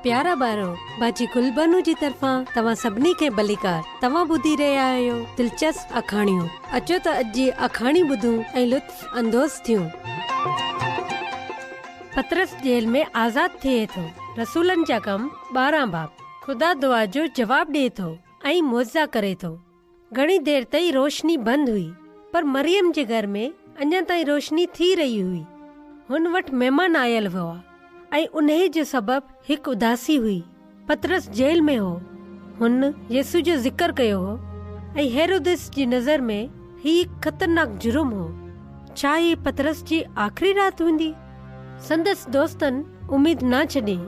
پيارا ٻارو، باجي گل بانو جي طرفان توهان سڀني کي ڀليڪار. توهان ٻڌي رهيا آهيو دلچسپ آکاڻيون. اچو ته اڄ جي آکاڻي ٻڌون ۽ لطف اندوز ٿيون. پطرس جيل ۾ آزاد ٿئي ٿو. رسولن جا ڪم 12 باب. خدا دعا جو جواب ڏئي ٿو ۽ معجزا ڪري ٿو. گهڻي دير تائين روشني بند هئي، پر مريم جي گهر ۾ اڃا تائين روشني ٿي رهي هئي. هن وٽ مهمان آيل هئا ۽ انهيء جو سبب هڪ اداسي هئي. پطرس جيل ۾ هو. هن يسوع جو ذڪر ڪيو هو ۽ هيرودس جي نظر ۾ هي هڪ خطرناڪ جرم هو. ڇا هيء پطرس جي آخري رات هوندي؟ سندس دوستن اميد نه ڇڏي.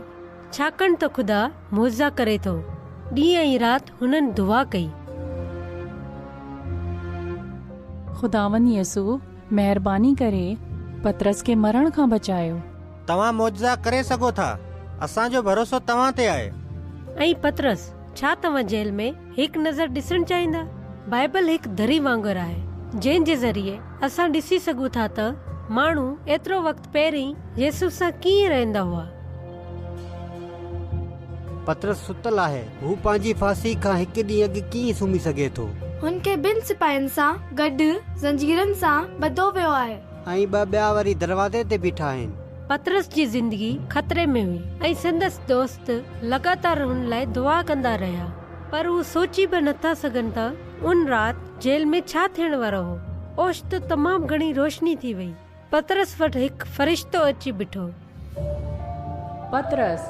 ڇاڪاڻ ته خدا معجزا ڪري ٿو. ڏينهن ۽ رات هنن دعا ڪئي. خداوند يسوع، مهرباني ڪري پطرس کي مرڻ کان بچايو. توهان معجزا ڪري سگهو ٿا. اسان جو ڀروسو توهان تي آهي. ۽ پطرس، ڇا توهان جيل ۾ هڪ نظر ڏسڻ چاهيندا؟ بائبل هڪ دري وانگر آهي، جنهن جي ذريعي اسان ڏسي سگهون ٿا ته ماڻهو ايترو وقت پهرين يسوع سان ڪيئن رهندا هئا. پطرس ستل آهي. هو پنهنجي ڦاسي کان هڪ ڏينهن اڳ ڪيئن سمهي سگهي ٿو؟ هن کي ٻن سپاهين سان گڏ زنجيرن سان ٻڌو ويو آهي. ۽ ٻه ٻيا وري دروازي تي بيٺا آهن. پطرس جي زندگي خطري ۾ هئي ۽ سندس دوست لڳاتار هن لاء دعا ڪندا رهيا، پر هو سوچي به نٿا سگهن ته ان رات جيل ۾ ڇا ٿيڻ وارو هو. اوچتو تمام گهڻي روشني ٿي وئي. پطرس وٽ هڪ فرشتو اچي بيٺو. پطرس،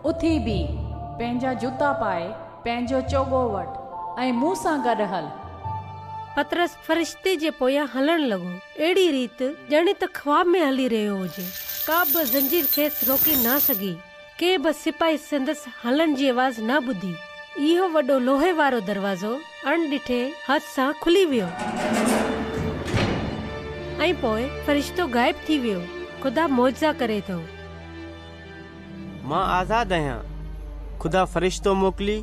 اٿي بيهه، پنهنجا جوتا پائي، پنهنجو چوغو وٺ ۽ مون سان گڏ هل. پطرس فرشتي جي پويان هلڻ لڳو، اهڙي ريت ڄڻ ته خواب ۾ هلي رهيو هجي. ڪا به زنجير کيس روڪي نه سگهي. ڪنهن به سپاهي سندس هلڻ جي آواز نه ٻڌي. اهو وڏو لوهي وارو دروازو اڻ ڏٺي هٿ سان کلي ويو ۽ پوء فرشتو غائب ٿي ويو. خدا معجزا ڪري ٿو. مان آزاد آهيان. خدا فرشتو موڪلي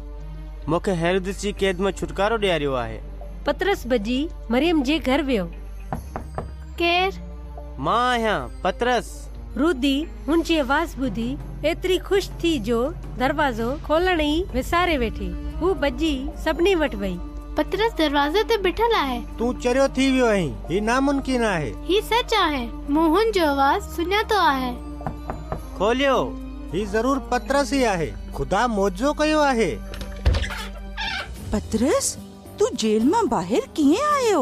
مون کي هيرودس جي قيد مان ڇوٽڪارو ڏياريو آهي. پطرس ڀڄي مريم جي گهر ويو. ڪير؟ مان آهيان، پطرس. رودي هن جي آواز ٻڌي ايتري خوش ٿي جو دروازو کولڻ ئي وساري ويٺي. هوء ڀڄي سڀني وٽ وئي. پطرس دروازي تي بيٺل آهي. تون چريو ٿي ويو آهين. هي ناممڪن آهي. هي سچ آهي. مون هن جو آواز سڃاتو آهي. کوليو. هي ضرور پطرس ئي آهي. خدا معجزو ڪيو آهي. پطرس، تون جيل مان ٻاهر ڪيئن آيو؟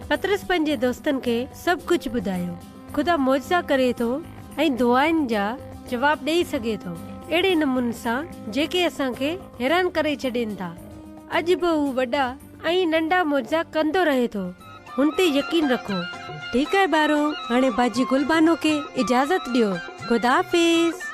پطرس پنهنجي دوستن کي سڀ ڪجهه ٻڌايو. خدا معجزا ڪري ٿو ۽ دعائن جا جواب ڏيئي سگهي ٿو، اهڙي نموني سان جيڪي اسان کي حيران ڪري ڇڏين ٿا. اڄ به هو وڏا ۽ ننڍا معجزا ڪندو رهي ٿو. هن تي يقين رکو. ٺيڪ آهي ٻارو، هاڻي باجي گل بانو کي اجازت ڏيو. خدا حافظ.